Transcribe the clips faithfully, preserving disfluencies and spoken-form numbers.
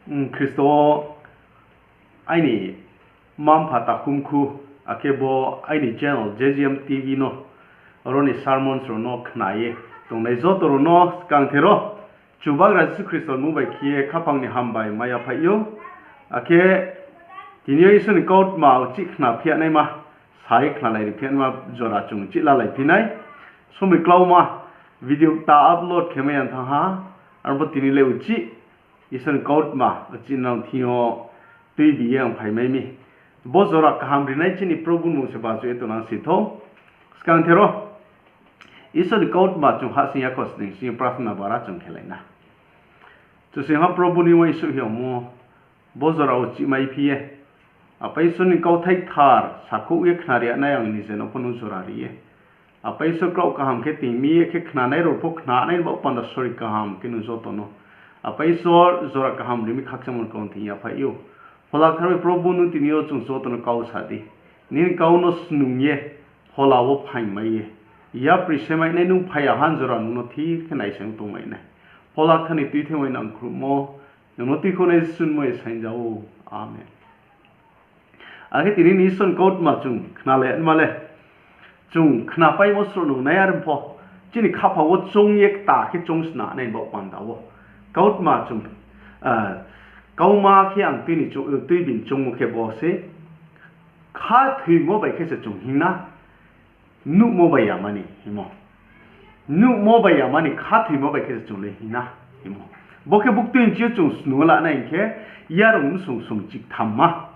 Khristo wo aini mma-mpha takhumkhu, akhe bo aini channel J G M T V no, aro ni sermons rao no khna ye tongnai joto rao no skangther wo Chubagra Jisu Khristo ni mmung bai khe ye khaphang ni hambai mai yaphaih ou. Akhe tini yo Isor ni kautma uchih khna phiyanaima, sa ye khnalai ri phiyanaima jora chung uchih lalai phi nai. Somoi klauma video ta upload khe mai ya thanng ha, arphuh tini le uchih Isor ni kautma uchih nrao thing yo tuibi ye ang phaimai mi. Bo jora kaham rinai chini Probhu ni mmung se baju ye tongnang si thou. Skangther wo Isor ni kautma chung hahsoing ya kho sning sning prarthana bara chung khelai na. Kchusoyang ha Probhu ni uaingsouh hing yagmo bo jora uchih maiphi ye, Apa Isor ni kauthai kthar sakhouh ye khnari ya nai ang nije no pho nung jora ri ye, Apa Isor kraoh kaham khe ting mi ye khe khnanai rao pho khnanai ni baoh panda sori kaham khe nung joto no, Apa Isor jora kaham ri mi khakchangmo ni kau thing yaphaih ou. Phola Kthar bai Probhu nung tini yo chung joto no kau sa di. Nini kau no snung ye phola wo phaingmai ye, yapri se mai nai nung phai ya ha jora nung no thir khe naising tongmai nai. Phola Kthar ni tuithei bai nang khruhmo, nung no tuikhouhnai Jisu ni mmung ye saing ja ou. Amen. Akhe tini ni Isor ni kautma chung khnalai ma le, chung khnapaimo srouh nung nai are pho, chini khaphang wo choung ye kta khe choung sna nai baoh panda wo. Kautma chung, kauma khe ang tuibi ni choungmo khe bo se, khathoimo bai khe se chung hing na, nuhmo bai ya mani hingmo. Nuhmo bai ya mani khathoimo bai khe se chung le hing na hingmo. Bo khe buktui nching yo chung snung la nai hing khe, Yarung bsong song chiktham ma.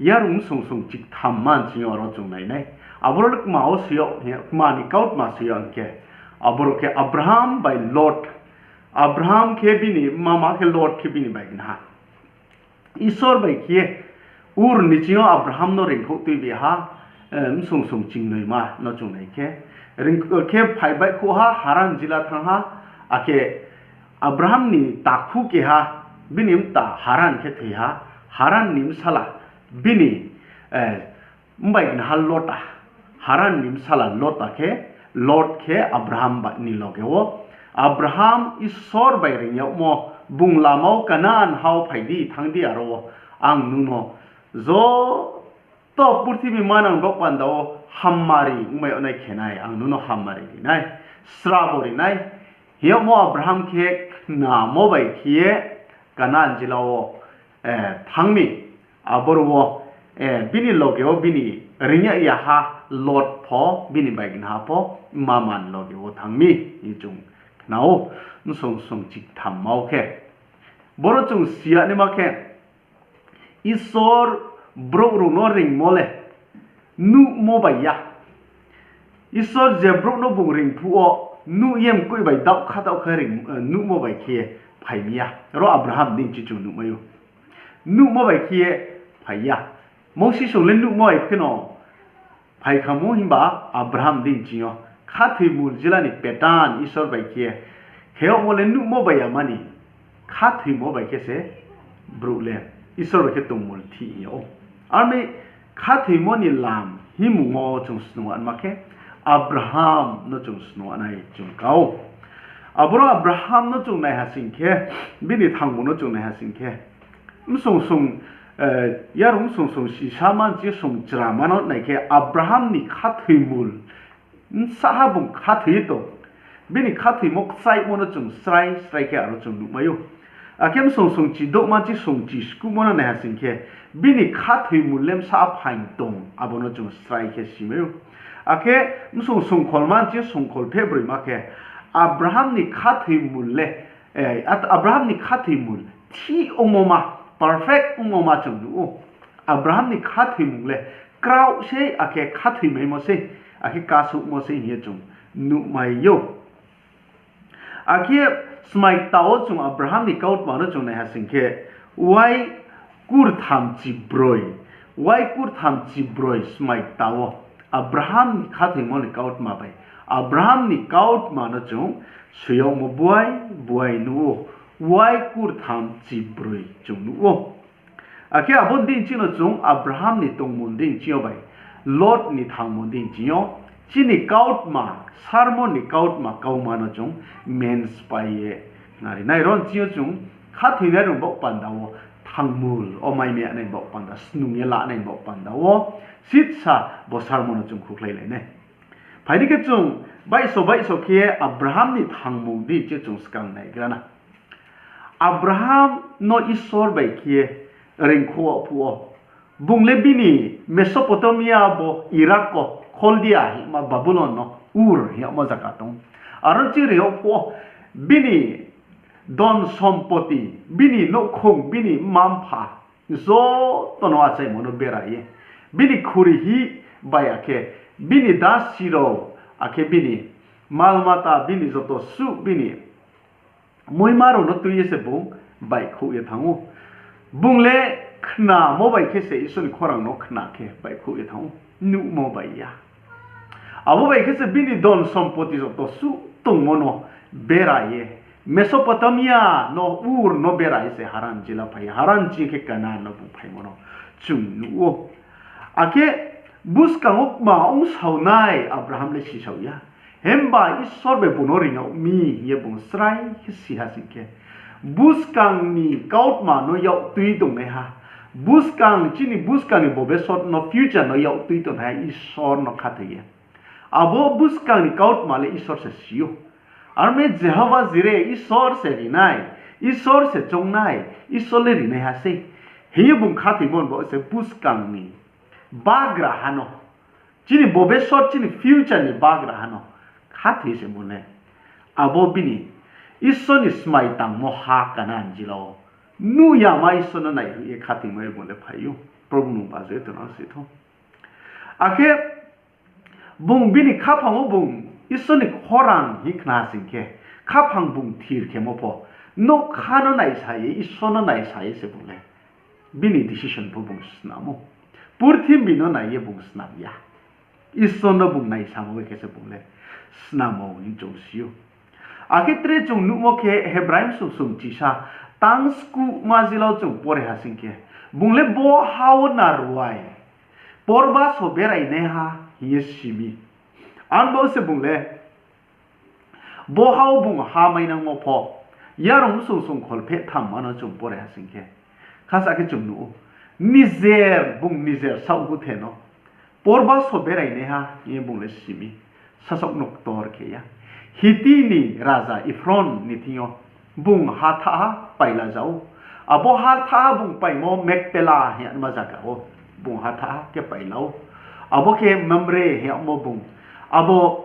Yarung bsong song chiktham ma nching yo aro chung nai nai. Aboro le kma wo soi yag, kma ni kautma soi yag hing khe, aboro khe Abraham bai Lot. Abraham khe bini mama khe Lot khe bini bai gnaha. Isor bai khe Ur ni ching yo Abraham no reingkhouh tuibi ha, bsong song chingnoima no chung nai khe, khe phai baihkhouh ha Haran jila thanng ha, akhe Abraham ni takhu keha, bini mta Haran khe thoi ha, Haran ni bsala, bini, mbai gnaha Lota, Haran ni bsala Lota khe, Lot khe Abraham ni loge wo. Abraham Isor bai reing yagmo, bung lama wo Kanan ha wo phai di, thanng di aro wo, ang nung no joto purthimbi manang baoh panda wo hammari ongmai yag nai khe nai, ang nung no hammari ri nai, srabo ri nai. Hing yagmo Abraham khe khnamo bai khe ye Kanan jila wo thanng mi, aboro wo, bini loge wo bini reing yag ya ha Lot pho, bini bai gnaha pho, mama ni loge wo thanng mi, hing chung khna ou, bsong song chiktham ma wo khe. Boro chung si ya naima khe, Isor brouh rao no reingmo le nuhmo bai ya. Isor je brouh no bung reing phuh wo, nuh ye mkoih bai daohkha daohkha nuhmo bai khe ye phai mi ya. Ro Abraham dei chi chung nuhmai ou. Nuhmo bai khe ye phai ya. Mousi song le nuhmo bai kheno phai kha mo, himba Abraham dei ching yo khathoimul jila ni pattern Isor bai khe ye khe yagmo le nuhmo bai ya mani, khathoimo bai khe se brouh le Isor bai khe tongmul thih hing yag ou. Armi khathoimo ni lam himungmo chung snung anma khe Abraham no chung snung anai chung kau. Aboro Abraham no chung naiha sing khe, bini thangmo no chung naiha sing khe, bsong song, yarung bsong song sisa manchi song chrama no nai khe Abraham ni khathoimul, bsahha bung khathoi ye tong, bini khathoimo kchaihmo no chung srai srai khe aro chung nuhmai ou. Akhe bsong song chidouh manchi song chiskuhmo no naiha sing khe, bini khathoimul le bsahha phaing tong, abo no chung srai khe simai ou. Akhe bsong songkhol manchi songkhol phehbroima khe, Abraham ni khathoimul le, Abraham ni khathoimul thih ongmo ma, perfect ongmo ma chung nuh ou. Abraham ni khathoimung le kraoh sei, akhe khathoimaimo sei, akhe kasouhmo sei hing ye chung nuhmai ou. Akhe smai kta wo chung Abraham ni kautma no chung naiha sing khe, wai kurtham chibroi, wai kurtham chibroi smai kta wo Abraham ni khathoimo ni kautma bai Abraham ni kautma no chung soi yagmo buai buai nuh ou, wai kurtham chibroi chung nuh ou. Akhe abo ni dei ching no chung Abraham ni tongmung dei ching yo bai, Lot ni thangmung dei ching yo, chini kautma, sermon ni kautma kauma no chung menspai ye nari nai. Ro ni ching yo chung khathoinai rao ni baoh panda wo, thangmul wo mai mai ya nai ni baoh panda, snung ye la nai ni baoh panda wo, sitsa bo sermon no chung khukhlailai nai. Phai di khe chung baihso baihso khe Abraham ni thangmul di che chung skang naigra na. Abraham no Isor bai khe reingkhouh wo phuh wo, bung le bini Mesopotamia bo Iraq wo Kholdia hingma Babulon no Ur hingmo zaga tong. Aro chini reing yag phuh wo bini don sompoti, bini nouhkhong, bini mma-mpha, joto no achaimo no bera ye, bini khuri hih bai akhe bini dasi rao, akhe bini malmata, bini joto suh, bini muima rao no tui ye se bung baihkhouh ye thanng ou. Bung le khnamo bai khe se Isor ni khorang no khna khe baihkhouh ye thanng ou, nuhmo bai ya. Abo bai khe se bini don sompoti joto suh tongmo no bera ye, Mesopotamia no Ur no bera ye se Haran jila phai ye, Haran jing khe Kanan no bung phaimo no chung nuh ou. Akhe buskang wo kma ong sao nai Abraham le sisao ya. Himba Isor bai bung no reing yag mi hing ye bung srai khe si ha sing khe, buskang ni kautma no yak tui tongnaiha, buskang, chini buskang ni bobesot no, future no yak tui tongnaiha Isor no khathoi ye. Abo buskang ni kautma le Isor se si ou. Aro mi Jehova Jire, Isor se ri nai, Isor se choung nai, Isor le rinaiha sei hing ye bung khathoimo ni baoh se buskang ni bagraha no, chini bobesot, chini future ni bagraha no khathoi se bung le abo bini Isor ni smai tangmo ha Kanan jila wo nuh yama Isor no naihoih ye khathoimo ye bung le phai ou. Probhu nung bajo ye tongnang si thou. Akhe bung bini khaphang wo bung Isor ni khorang hing khna sing khe, khaphang bung thir khemo pho, nougkha no naisa ye, Isor no naisa ye se bung le bini decision pho bung snam ou. Purthimbi no nai ye bung snam ya. Isor no bung naisamo bai khe se bung le snam ou hing chung si ou. Akhe tre chung nuhmo khe Hebrai bsung sung chisa tang skuhma jila wo chung pore ha sing khe, bung le bo ha wo naruai porbaso berainaiha hing ye si mi. Abo se bung le bo ha wo bung ha mainangmo pho, Yarung bsung sung kholpheh thamma no chung pore ha sing khe, khasa khe chung nuh ou, nijer, bung nijer saohguthe no porbaso berainaiha hing ye bung le si mi, sasaoh no ktor khe ya. Hiti ni raja Ephron ni thing yo bung ha thahha paila ja ou. Abo ha thahha bung paimo Mekpela hingma zaga wo bung ha thahha khe paila ou. Abo khe Mamre hingmo bung, abo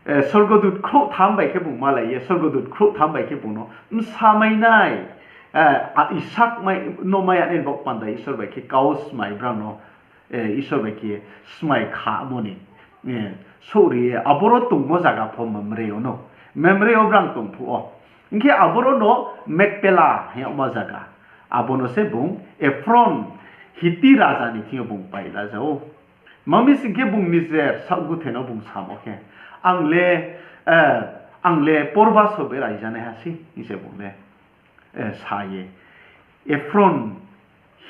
sorgodut khrouhtham bai khe bung malai ye, sorgodut khrouhtham bai khe bung no bsa mai nai, Isak no mai ya nai ni baoh panda Isor bai khe kau smai brao no, Isor bai khe smai khamo ni, souhri ye aboro tongmo zaga pho Mamre wo no, Mamre wo brang tong phuh wo. Hing khe aboro no Mekpela hingmo zaga, abo no se bung Ephron, Hiti raja ni thing yo bung paila ja ou. Mami sing khe bung nijer saohguthe no bung samo khe, ang le, ang le porbaso berai janaiha sei hing se bung le sa ye Ephron,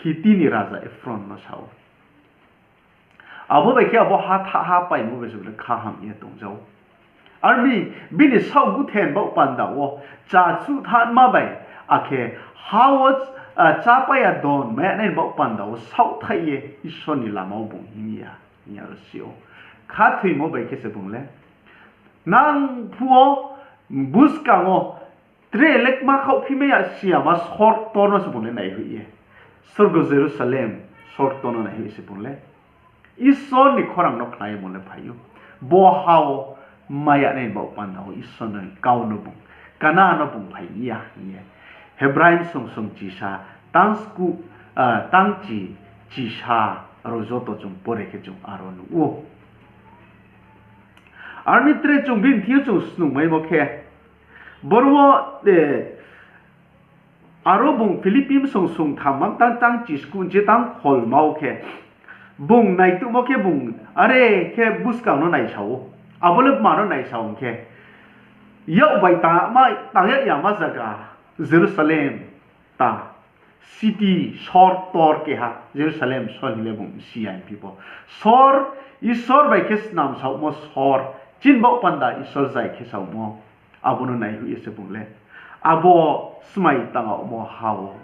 Hiti ni raja Ephron no sa ou. Abo bai khe abo ha thahha paimo bai se bung le khaham ye tong ja ou. Armi bini saohguthe ni baoh panda wo, chá chuhthama bai, akhe ha wo chápai ya don mai ya nai ni baoh panda wo saohthaih ye Isor ni lama wo bung hing ya, hing ya ro si ou. Khathoimo bai khe se bung le nang phuh wo, buskang wo, tre le kma khaohphimai ya si yama sor ktor no se bung le naihoih ye, sorgo Jerusalem sor ktor no naihoih se bung le Isor ni khorang no khna ye bung le phai ou. Bo ha wo mai ya nai ni baoh panda wo Isor ni kau no bung, Kanan no bung phai ni ya hing ye Hebrai bsung sung chisa tang skuh, tang chi, chisa rao joto chung pore khe chung aro nuh ou. Armi tre chung bini thing yo chung snungmaimo khe, boro wo, aro bung Philippi bsung sung tham mang tang tang chi skuh je tang kholma wo khe, bung naituhmo khe bung are khe buskang no naisa ou. Abo le bma no naisa ong khe, yak bai tang yag yama zaga Jerusalem ta city sor ktor keha, Jerusalem sor hing le bung si ya phi pho. Sor, Isor bai khe snam saohmo sor, chini baoh panda Isor zai khe saohmo, abo no naihoih ye se bung le Abo smai tang yagmo ha wo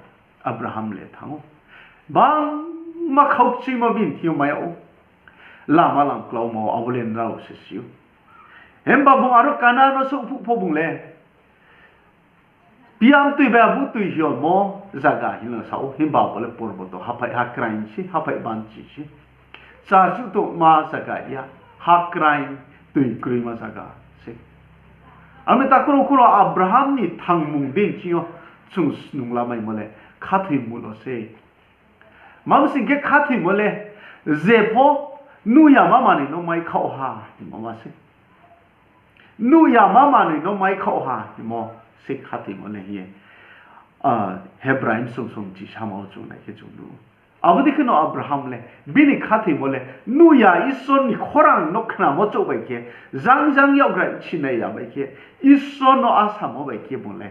Abraham le thanng ou. Bangma khaukchimo bini thing yo mai yag ou. Lama lam klauma wo abo le nrao se si ou. Himba bung aro Kanan no souhphuh pho bung le, Piam tui bai abu tui hingmo zaga hing no sa ou, himba abo le porboto haphai, hakrai se, haphai banchi se. Chachu tongma zaga ya, hakrai tui kroima zaga se. Ami takhu rao khuro Abraham ni thangmung dei ching yo chung snunglamaimo le khathoimo no se. Mamsing khe khathoimo le, jepho nuh yama manoi no mai khaoh ha hingmo ma se. Nuh yama manoi no mai khaoh ha hingmo se khathoimo le hing ye, Hebrai bsung sung chisama wo chung nai khe chung nuh ou. Abo dei kheno Abraham le bini khathoimo le nuh ya Isor ni khorang no khnamo chouh bai khe, jang jang yakgra sinai ya bai khe, Isor no asamo bai khe bung le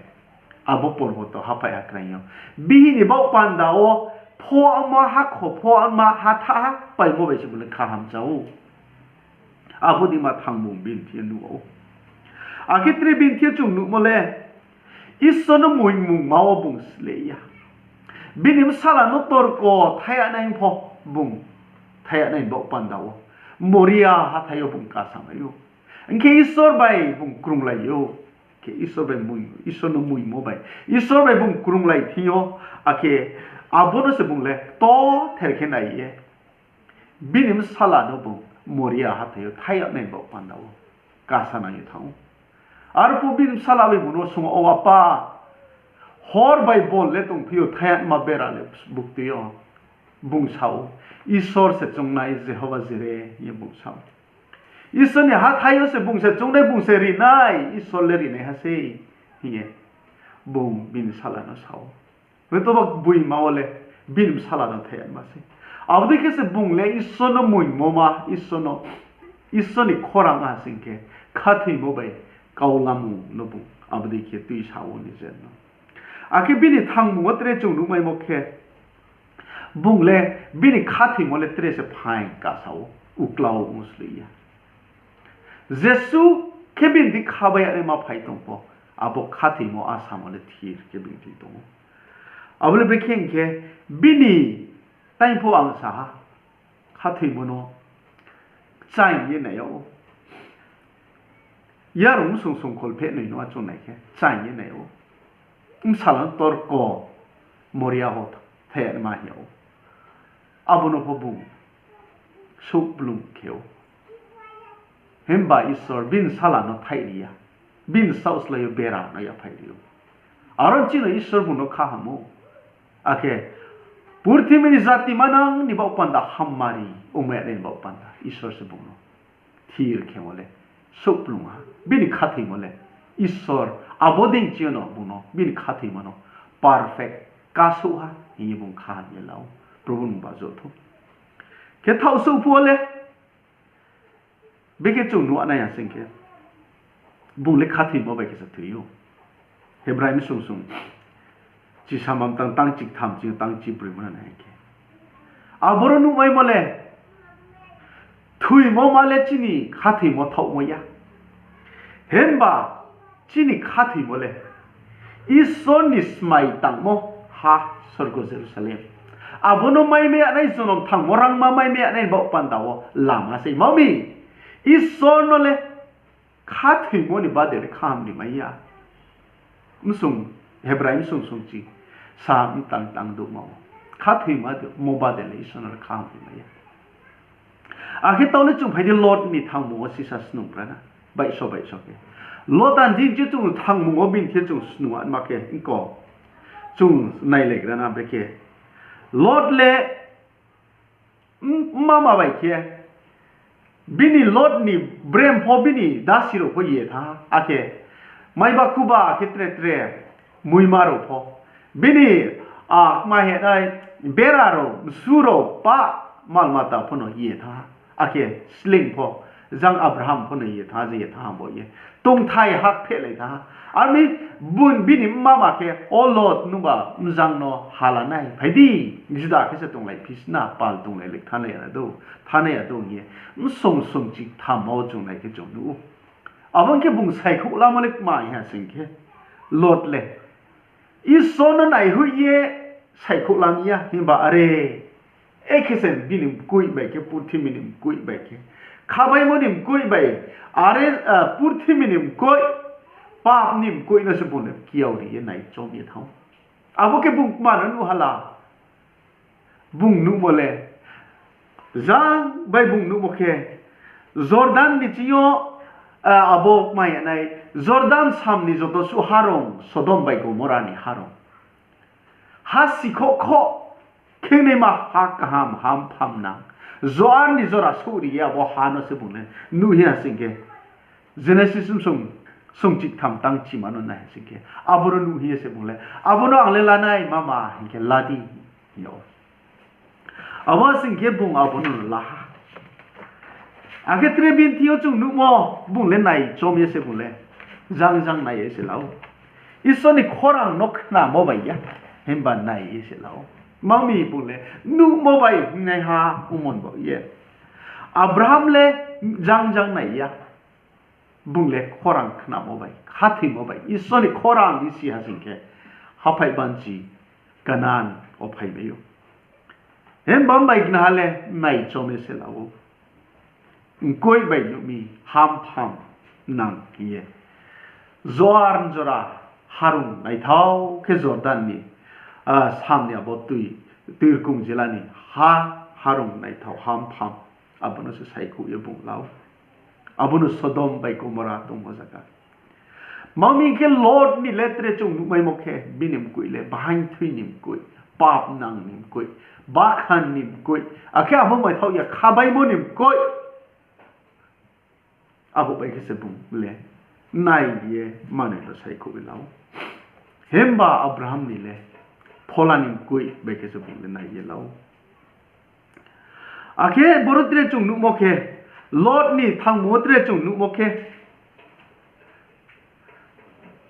abo porboto haphai hakrai yo, bihih ni baoh panda wo phoama, hakho phoama, hatha paimo bai se bung le khahamcha ou. Abo dei ma thangmung bini thing yo nuh ou. Akhe tre bini thing yo chung nuhmo le, Isor no moingmungma wo bung sleh ya. Bini bsala no torko thaiyanai pho bung thaiyanai baoh panda wo Moria hathái yo bung kasamai ou. Hing khe Isor bai bung krunglai ou. Khe Isor bai, Isor no moingmo bai, Isor bai bung krunglai thing yo, akhe abo no se bung le tother khe nai ye bini bsala no bung Moria hathái yo thaiyanai baoh panda wo kasanang ye thanng ou. Arphuh bini bsala bai bung no swunng ou, Apa, hor bai bol le tongphi ou, thaiyanma bera le buktui yo? Bung sa ou, Isor se choungnai, Jehova Jire hing ye bung sa ou. Isor ni hathái yo se bung se choungnai, bung se rinai, Isor le rinaiha sei, hing ye bung bini bsala no sa ou. Joto ba gboima wo le bini bsala no thaiyanma sei. Abo dei khe se bung le Isor no moingmo ma, Isor no, Isor ni khorang ha sing khe khathoimo bai kaulamung no bung abo dei khe tuisa wo ni je no. Akhe bini thangmung wo tre chung nuhmaimo khe, bung le bini khathoimo le tre se phaing kasa ou, uklau ong sleh ya. Jesuh khe bini di kha bai yanaima phai tong pho, abo khathoimo asamo le thir khe bini di tong ou. Abo le brekhe hing khe, bini taing pho ang sa ha, khathoimo no kchaing ye nai yag ou. Yarung bsung sung kholpheh noi no achung nai khe kchaing ye nai yag ou. Bsala no torko Moria wo thaiyanma hing yag ou. Abo no pho bung souhplung khe ou. Himba Isor bini bsala no thaih ri ya, bini saohslái yo bera no yaphaih ri ou. Aro chini Isor bung no khaham ou. Akhe purthimbi ni jati manang ni baoh panda hammari ongmai yanaini baoh panda Isor se bung no thir khemo le souhplung ha. Bini khathoimo le Isor abo dei chini yo no bung no bini khathoimo no perfect kasouh ha hing ye bung khaham ye la ou. Probhu nung ba jothou. Khe thaoh souh phuh wo le, bekhe chung nuh nai ya sing khe, bung le khathoimo bai khe se thoi ou. Hebrai bsung sung chisama mtang tang chiktham ching tang chibroi mo na nai khe, aboro nuhmaimo le, thoimo ma le chini khathoimo thaohmo ya. Himba chini khathoimo le Isor ni smai tangmo ha, sorgo Jerusalem. Abo no maimai ya nai, jonom thangmo rangma maimai ya nai baoh panda wo lama sei. Mami, Isor no le khathoimo ni bade le khaham ni mai ya. Bsung, Hebrai bsung sung chi sa mtang tang douhma wo, khathoimo bade le Isor no le khaham ni mai ya. Akhe taoh le chung phai di Lot ni thangmung wo sisa snung gra na, baihso baihso khe. Lot ni thing khe chung thangmung wo bini khe chung snung ma khe, iko chung nailai gra na, bekhe Lot le mma ma bai khe, bini Lot ni brem pho bini dasi rao pho ye tha ha, akhe maiba khuba akhe tre tre muima rao pho, bini, a, kma he nai, bera rao, msu rao, pah, malmata pho no ye tha ha, akhe sleing pho, jang Abraham pho no ye tha ha, je ye tha ha bo ye tongthai hak phehlai tha ha. Armi bini mma ma khe, O Lot, nungba mjang no hala nai phai di, Juda khe se tonglai phi sna, pal tonglai le thanai ya dou, thanai ya dou hing ye, bsung sung chiktham wo chung nai khe chung nuh ou. Abo ong khe bung saikhouh lamo le kma hing ha sing khe, Lot le Isor no naihoih ye saikhouh lam ya, himba are, ekhe se bini mkoih bai khe, purthimbi ni mkoih bai khe, khabaimo ni mkoih bai, are, purthimbi ni mkoih, pap ni mkoih no se bung le kiao ri ye naichom ye thanng ou. Abo khe bung kma no nuh ha la. Bung nuhmo le, jang bai bung nuhmo khe, Jordan ni ching yo, abo kma ya nai, Jordan sam ni joto suh harong, Sodom bai Gomora ni harong, ha sikhouh khoh khenaima ha kaham, ha mpham nang, Zoar ni jora souhri ye abo ha no se bung le nuh hing ha sing khe, Genesis bsung, sungchiktham tang chima no nai ha sing khe, abo no nuh hing ye se bung le, abo no ang le lanai mama hing khe la di, hing ou. Abo sing khe bung abo no la ha. Akhe tre bini thing yo chung nuhmo, bung le naichom ye se bung le, jang jang nai ye se la ou. Isor ni khorang no khnamo bai ya, himba nai ye se la ou. Tma mi bung le nuhmo bai hingnaiha ongmo ni baoh ye Abraham le jang jang nai ya. Bung le khorang khnamo bai, khathoimo bai, Isor ni khorang ni si ha sing khe, haphaih banchi Kanan wo phaimai ou. Himba mbai gnaha le naichom ye se la ou. Mkoih bai nuh mi, ha mpham nang hing ye. Zoar jora harong naithao khe Jordan ni, sam ni abo tui, tuirkong jila ni ha, harong naithao ha mpham. Abo no se saikhouh ye bung la ou. Abo no Sodom bai Gomora tongmo zaga. Tma mi khe Lot ni le tre chung nuhmaimo khe, bini mkoih le bahaing thui ni mkoih, pap nang ni mkoih, bakhan ni mkoih, akhe abo maithaoh ya khabaimo ni mkoih. Abo bai khe se bung le nai ye manoi no saikhouh ye la ou. Himba Abraham ni le phola ni mkoih bai khe se bung le nai ye la ou. Akhe boro tre chung nuhmo khe, Lot ni thangmung wo tre chung nuhmo khe,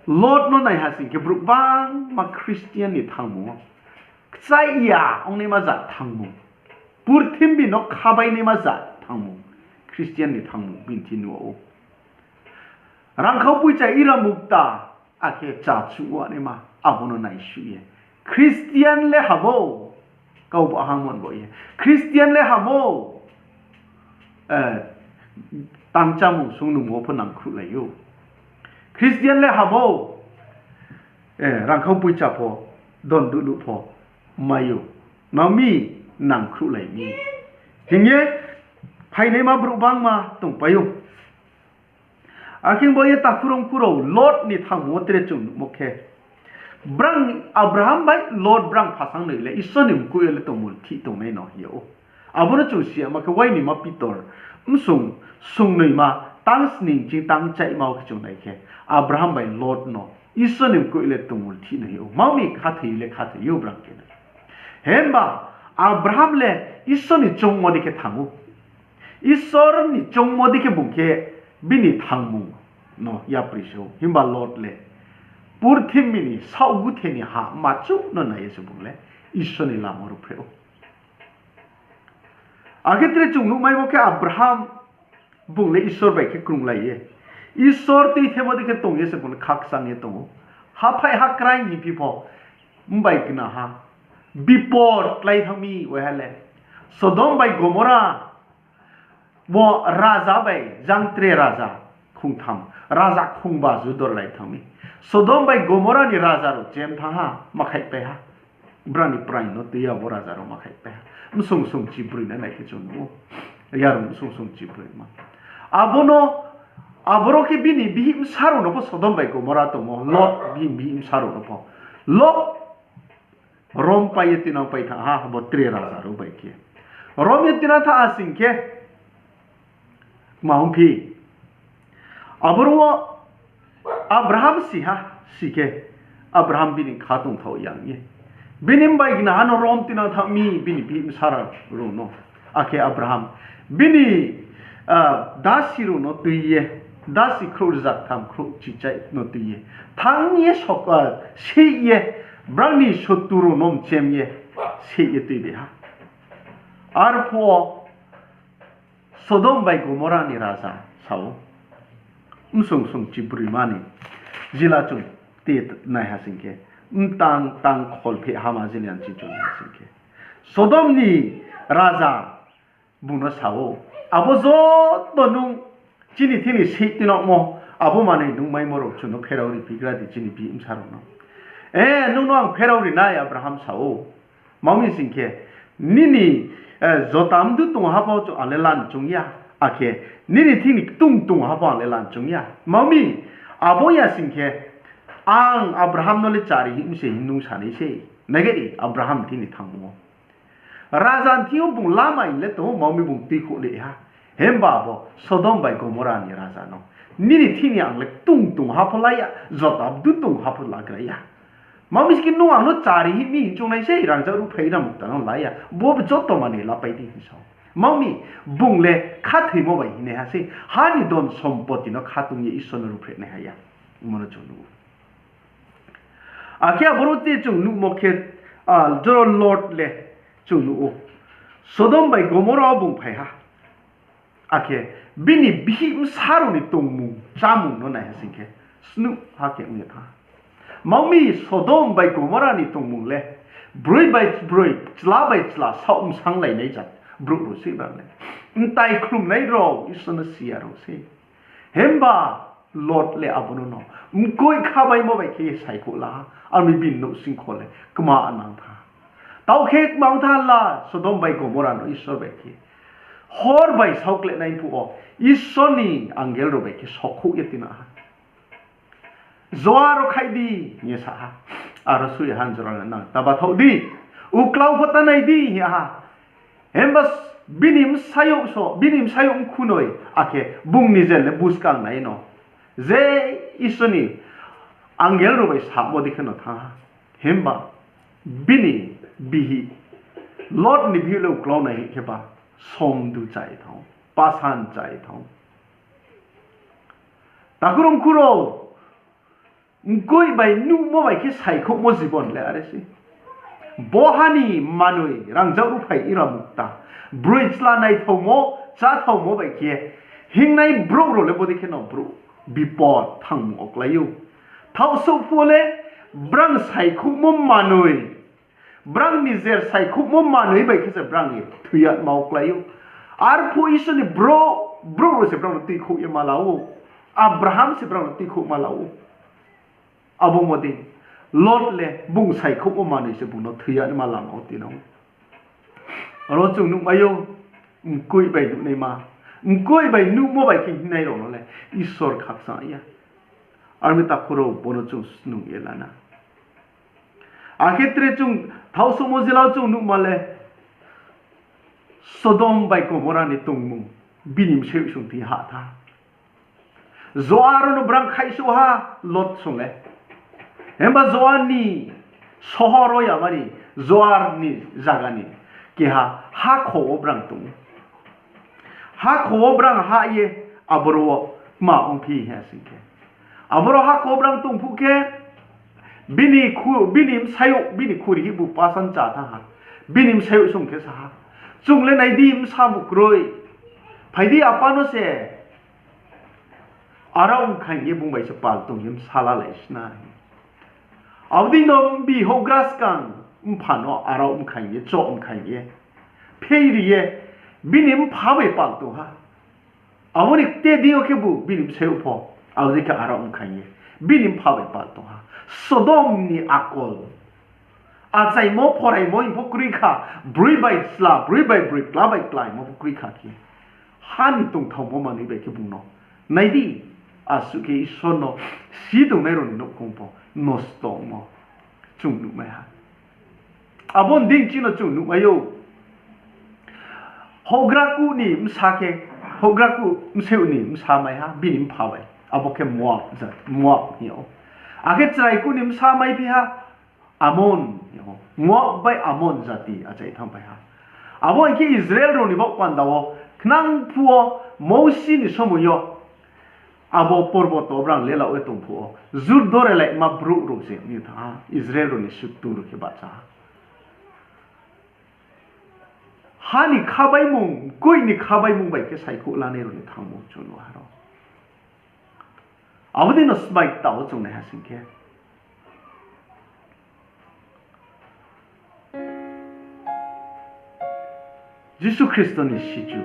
Lot no nai ha sing khe brouh gbangma Christian ni thangmung wo kchaih ya ongnaima ja thangmung, purthimbi no khabainaima ja thangmung, Christian ni thangmung bini thing nuh ou. Rangkhau poicha ira mukta, akhe chachuh wanaima, abo no naisuh ye, Christian le hamo, kau ba hangmo ni baoh ye, Christian le hamo, tang chámung sungnungmo pho nangkhruhlai ou. Christian le hamo, rangkhau poicha pho, don duhluh pho mai ou. Tma mi nangkhruhlai mi hing ye phainaima brouh gbangma tongpai ou. Akhe bo ye takhu rao mkhu rao Lot ni thangmung wo tre chung nuhmo khe, brang Abraham bai Lot brang phasang noi le Isor ni mkoih yo le tongmulthih tongnai no hing yag ou. Abo no chung si yama khe Uainima Pitor bsung sungnoima tang sning ching tang chaihma wo khe chung nai khe, Abraham bai Lot no Isor ni mkoih le tongmulthih no hing ou. Tma mi khathoi le khathoi ou brang khe na. Himba Abraham le Isor ni choungmo dei khe thanng ou. Isor ni choungmo dei khe bung khe bini thangmung no yapri se ou. Himba Lot le purthimbi ni saohguthe ni ha machouh no nai ye se bung le Isor ni lama ruhphreh ou. Akhe tre chung nuhmaimo khe Abraham bung le Isor bai khe krunglai ye, Isor tuithemo dei khe tong ye se bung le khakchang ye tong ou. Haphaih ha krai hingphi pho, mbai gnaha, bipod klái thanng mi waiha le, Sodom bai Gomora bo raja bai jang tre raja khongtham, raja khongba judorlai thanng mi. Sodom bai Gomora ni raja rao chem thanng ha, makhaihpai ha. Brao ni praing no tui ya bo raja rao makhaihpai ha. Bsung sung chibroi na nai khe chung nuh ou. Yarung bsung sung chibroi ma. Abo no, aboro khe bini bihih bsa rao no pho Sodom bai Gomora tongmo, Lot bihih, bihih bsa rao no pho. Lot Rom pai ye tinang pai thanng ha, bo tre raja rao bai khe. Rom ye tinang thanng ha sing khe, kma ongphi. Aboro wo Abraham si ha, si khe, Abraham bini kha tongthao yang ye, bini mbai gnaha no Rom tinang thanng mi, bini bihih bsa rao no. Akhe Abraham bini dasi rao no tui ye, dasi khrouh rzaktham khrouh chichai no tui ye, thanng ye, seih ye, brao ni sotru rao no mchem ye, seih ye tuibi ha. Arphuh wo Sodom bai Gomora ni raja sa ou, bsung sung chibroima ni jila chung te nai ha sing khe, mtang tang kholpheh hama jilian chi chung nai sing khe, Sodom ni raja bung no sa ou, abo joto nung chini thing ni seih tinamo, abo manoi nung maimo rao chung no pherao ri phigra di chini bihih bsa rao no. E, nung no ang pherao ri nai, Abraham sa ou. Tma mi sing khe, nini, e, jota mdu tong ha pho ang le lan choung ya, akhe nini thing ni ktung tong ha pho ang le lan choung ya. Tma mi, abo ya sing khe, ang Abraham no le chari hing mi se hing nung sa nai se. Nai khe di, Abraham thing ni thangmo raja ni thing yo bung lamai le tong ou, tma mi bung tuikhouh le ha. Himba abo Sodom bai Gomora ni raja no, nini thing ni ang le ktung tong ha pho la ya, jota mdu tong ha pho lagra ya. Tma mi sing khe nung ang no chari hing mi hing choung nai se, rangzag ruhphai ramukta no la ya, bo joto manoi lapai di hing sa ou. Tma mi, bung le khathoimo bai hingnaiha se, ha ni don sompoti no khatung ye Isor no ruhphreh naiha ya. Imo no chung nuh ou. Akhe aboro te chung nuhmo khe, a, joro Lot le chung nuh ou. Sodom bai Gomora wo bung phai ha. Akhe bini bihih bsa rao ni tongmung chámung no nai ha sing khe, snuh ha khe ong ye thanng ha. Tma mi, Sodom bai Gomora ni tongmung le broi bai broi, chla bai chla saoh bsanglainai jat brouh rao se brang le. Mtai khlumnai rao, Isor no si ya rao se. Himba Lot le abo no no mkoih khabaimo bai khe saikhouh la ha, armi bini nouhsingkho le kma nang tha. Taoh khe kma ong tha la, Sodom bai Gomora no Isor bai khe hor bai saohklehnai phuh wo, Isor ni angel rao bai khe sokhouh ye tina ha. Joar wo khaih di, hing ye sa ha. Aro soi han jora le nang ta bathaoh di, uklau pho ta nai di, hing ha. Himba bini bsayouh so, bini bsayouh mkhunoi, akhe bung nijer le buskang nai no, je Isor ni angel rao bai samo dei khe no thanng ha. Himba bini bihih, Lot ni bihih le uklau nai hing khe ba, somdu chai thanng ou, pasan chai thanng ou. Takhu rao mkhu rao, mkoih bai nuhmo bai khe saikhouhmo jibon le are se. Bo ha ni manoi rangzag ruhphai iramukta, broi chla naithaomo, cháthaomo bai khe hingnai brouh rao le bodei khe no brouh bipot thangmung wo klái ou. Thaohsouh phuh wo le brang saikhouhmo manoi, brang nijer saikhouhmo manoi bai khe se brang ni thoi yama wo klái ou. Arphuh Isor ni brouh, brouh rao se brang no tuikhouh ye ma la ou. Abraham se brang no tuikhouh ma la ou. Abo mo dei, Lot le bung saikhouhmo manoi se bung no thoi yama lama wo tinang ou. Aro chung nuhmai ou, mkoih bai nuhnaima, mkoih bai nuhmo bai khe hingnai rao no le Isor khakchang ya. Armi takhu rao, bo no chung snung ye la na. Akhe tre chung thaohsouhmo jila wo chung nuhma le, Sodom bai Gomora ni tongmung, bini bsayouh song thing hah tha. Zoar no brang khaihsouh ha, Lot song le. Himba Zoar ni sohor wo yamani, Zoar ni zaga ni keha hakhor wo brang tong ou. Hakhor wo brang hah ye, aboro wo tma ongphi ha sing khe, aboro hakhor wo brang tong phuh khe, bini khu-, bini bsayouh, bini khuri hihbu pasan chá thanng ha. Bini bsayouh song khe sa ha, Chung le nai di, bsa bu kroi. Phai di, apa no se arao mkhaing ye bung bai se pal tong ye bsa lalai sna. Abo dei no mbi houhgra skang mpha no arao mkhaing ye, choh mkhaing ye, phei ri ye, bini mpha bai pal tong ha. Abo ni kte di yo khebu bini bsayouh pho abo dei khe arao mkhaing ye bini mpha bai pal tong ha. Sodom ni akol, achaimo phoraimo hing pho kroi kha, broi bai chla, broi bai broi, kla bai kláimo pho kroi kha khe, ha ni tongthaomo manoi bai khe bung no nai di, asuh khe Isor no si tongnai rao ni nouhkhong pho nosto ongmo chung nuhmai ha. Abo ni deing chini no chung nuhmai ou. Houhgra kuh ni bsa khe, houhgra kuh bsayouh ni bsa mai ha bini mpha bai, abo khe Moab ja-, Moab hing ou. Akhe chrai kuh ni bsa maiphi ha Amon hing ou. Moab bai Amon jati achai thanngpai ha. Abo hing khe Israel rao ni baoh panda wo, khnang phuh wo Mousi ni somoi yo, abo porboto brang lelao ye tong phuh wo, juddo relaima brouh rao se ong ye thanng ha, Israel rao ni suttu rao khe bahcha ha. Ha ni khabaimung, mkoih ni khabaimung bai khe saikhouh lanai rao ni thanngmo chung nuh ha rao. Abo dei no smai kta wo chung nai ha sing khe, Jisu Khristo ni sichu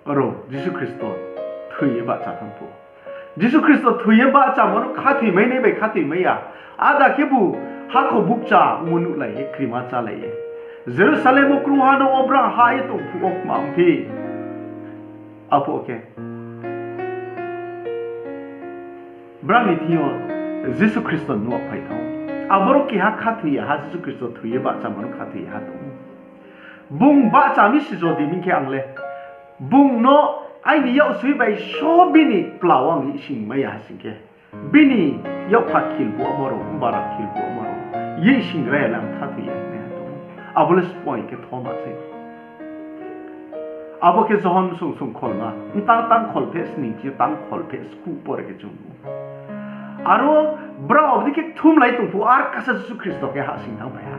rao Jisu Khristo thoi ye bahcha thanng phuh, Jisu Khristo thoi ye bahchamo no khathoimai nai bai khathoimai ya. Ada khebu hakhor bukcha ongmo nuhlai ye krima chálai ye Jerusalem wo krungha no wo brang ha ye tong phuh wo kma ongphi. Aphuh khe brang ni thing yo Jisu Khristo ni nouh phai thanng ou. Aboro keha khathoi ya ha, Jisu Khristo thoi ye bahchamo no khathoi ya ha tong ou. Bung bahcha mi se jodi mi khe ang le, bung no aini yaksoi bai so bini kpla wo ang yeihsing mai ya ha sing khe, bini yakpha khil buamo rao, bara khil buamo rao yeihsing ra ya le ang khathoi ya hing nai ha tong ou. Abo le spoing khe Thoma sei. Abo khe Johon sung sung kholma, mtang tang kholpheh sning chi tang kholpheh skuh pore khe chung nuh ou. Aro brao abo dei khe kthumlai tong phuh, ar kasa Jisu Khristo khe hahsoing thanngphai ha,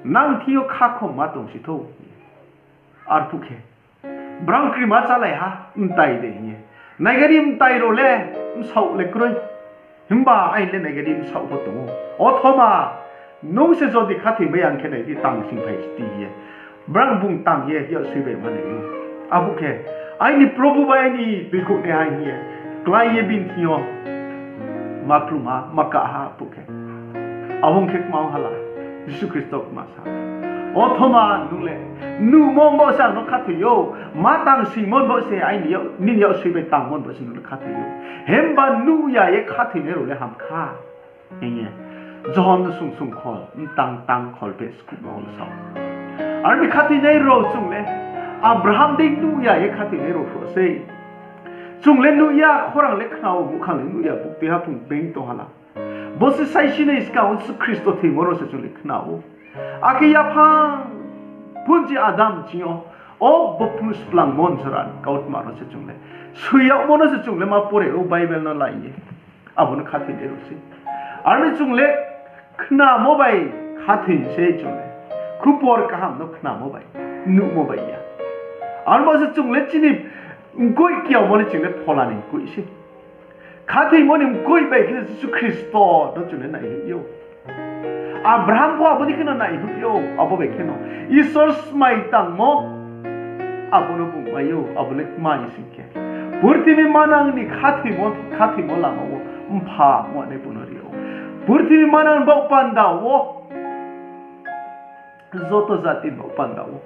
nang thing yo khakhomma tongsi thou. Arphuh khe brang krima chálai ha, mtai de hing ye. Naigari, mtai rao le bsaoh le kroi, himba aini le naigari bsaoh pho tong ou. O Thoma, nung se jodi khathoimai ya hing khe nai di, tang singphai sti hing ye. Brang bung tang ye yaksoi bai manai ou. Aphuh khe aini Probhu bai aini tuikhouhnaiha hing ye klái ye bini thing yo ma klum ha, ma kah ha. Aphuh khe abo ong khe kma ong ha la, Jisu Khristo kma sa, O Thoma, nung le nuhmo ni baoh se ang no khathoi ou, ma tang singmo ni baoh se, aini yak-, nini yaksoi bai tangmo ni baoh se nung le khathoi ou. Himba nuh ya ye khathoinai rao le ham kha, hing ye Johon sung sung khol, mtang tang kholpheh skuh no wo le sa ou. Aro ni khathoinai rao chung le Abraham dei nuh ya ye khathoinai rao pho sei. Chung le nuh ya, khorang le khna ou, muhkhang le nuh ya, buktui haphung beng tong ha la. Bo se saisi ni skang wo Jisu Khristo thoimo no se chung le khna ou. Akhe yaphang phunchi Adam ching yo, o bo phnuh splangmo jora ni kautma no se chung le, soi yagmo no se chung le ma pore ou, Bible no lai ye. Abo no khathoinai rao sei. Aro ni chung le khnamo bai khathoi sei chung le. Khupor kaham no khnamo bai, nuhmo bai ya. Aro bo se chung le chini mkoih kiaomo le chung le phola ni mkoih sei. Khathoimo ni mkoih bai khe Jisu Khristo no chung le naihoih ou. Abraham pho abo dei khe no naihoih ou, abo bai khe no Isor smai tangmo, abo no bung mai ou, abo le kma hing sing khe, purthimbi manang ni khathoimo, khathoimo lama wo mpha ong nai bung no ri ou. Purthimbi manang baoh panda wo, joto jati baoh panda wo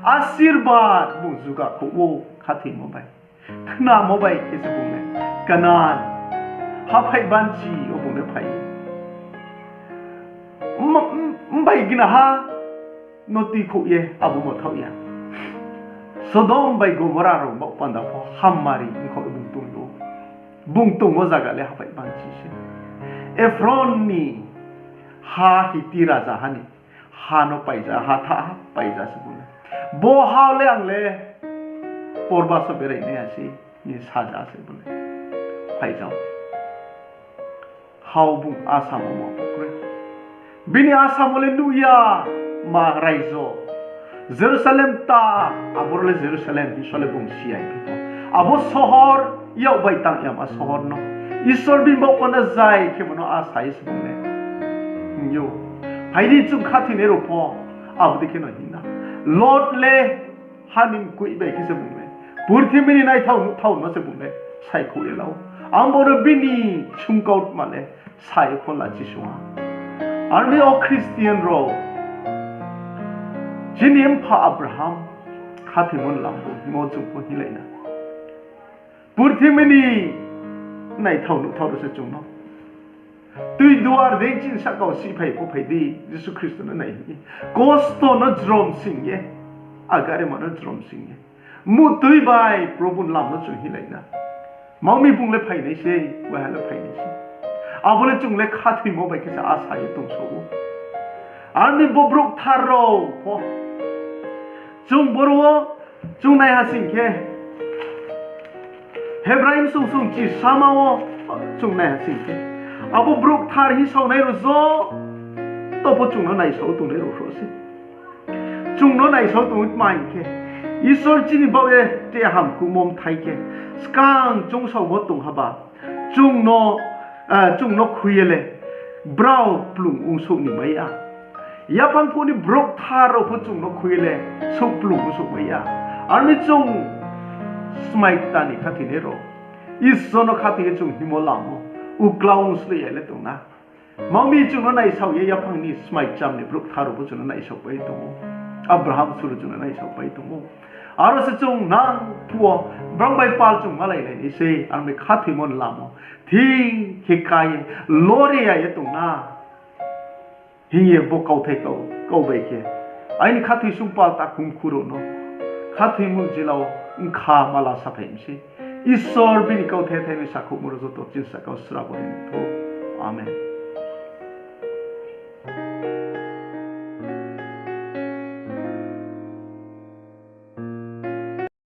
asirbad bung jugakhouh ou khathoimo bai. Khnamo bai khe se bung le Kanan haphaih banchi yo bung le phai ou. Mbai gnaha no tuikhouh ye abo mthaoh ya. Sodom bai Gomora rao baoh panda pho hammari ongkhaoh ye bung tong ou. Bung tongmo zaga le haphaih banchi se. Ephron ni ha, Hiti raja ha ni ha no paija, ha tha ha paija se bung le. Bo ha le ang le porbaso berai nai ha se, ni saja se bung le. Phaija ou. Hao bung asamo ma pho kroi. Bini asamo le nuh ya, ma raijo Jerusalem ta, aboro le Jerusalem hing so le bung si ya phi pho. Abo sohor, yak bai tang yama sohor no Isor bini baoh panda zai khemo no asa ye se bung le hing ou. Phai di, chung khathoinai rao pho abo dei khe no hing na. Lot le ha ni mkoih bai khe se bung le purthimbi ni naithao nuhthao no se bung le saikhouh ye la ou. Ang bo no bini sungkautma le sa ye pho lachisung ha. Aro ni o Christian rao, chini mpha Abraham khathoimo ni lam bo hingmo chung pho hinglai na. Purthimbi ni naithao nuhthao rao se chung no tui duar dei chini sahka wo sihphai pho phai di, Jisu Khristo no nai hing ye. Kosto no jrom sing ye, agarima no jrom sing ye, muhtui bai Probhu ni lam no chung hinglai na. Mami bung le phainai se, waiha le phainai se. Abo le chung le khathoimo bai khe se asa ye tongso ou. Aro ni bo brouh kthar rao pho, chung boro wo chung naiha sing khe, Hebrai bsung sung chisama wo chung naiha sing khe, abo brouh kthar hing saonai rao joto pho chung no naisao tongnai rao pho se. Chung no naisao tong tma hing khe, Isor chini baoh ye tre hamkuhmo mthai khe, skang chungsaomo tong haba, chung no, chung no khui ye le brao kplung ongsouh ni mai ya. Yaphang phuh ni brouh kthar rao pho chung no khui ye le souhplung souhmai ya. Aro ni chung smai kta ni khathoinai rao, Isor no khathoi ye chung hingmo lamo, uklau sleh ya le tong na. Tma mi chung no naisao ye yaphang ni smai kcham ni brouh kthar rao pho chung no naisao pai tong ou. Abraham suru chung no naisao pai tong ou. Aro se chung nang phuh wo brang bai pal chung malailai nai sei, aro bai khathoimo ni lamo thik khe ká ye, lore ya ye tong na. Hing ye bo kauthai kau, kau bai khe, aini khathoisung pal takhum khu rao no khathoimo jila wo bkha mala saphai mi sei. Isor bini kauthai thai ni sakhouhmo rao joto chini sahka wo srabo ri ni thou. Amen.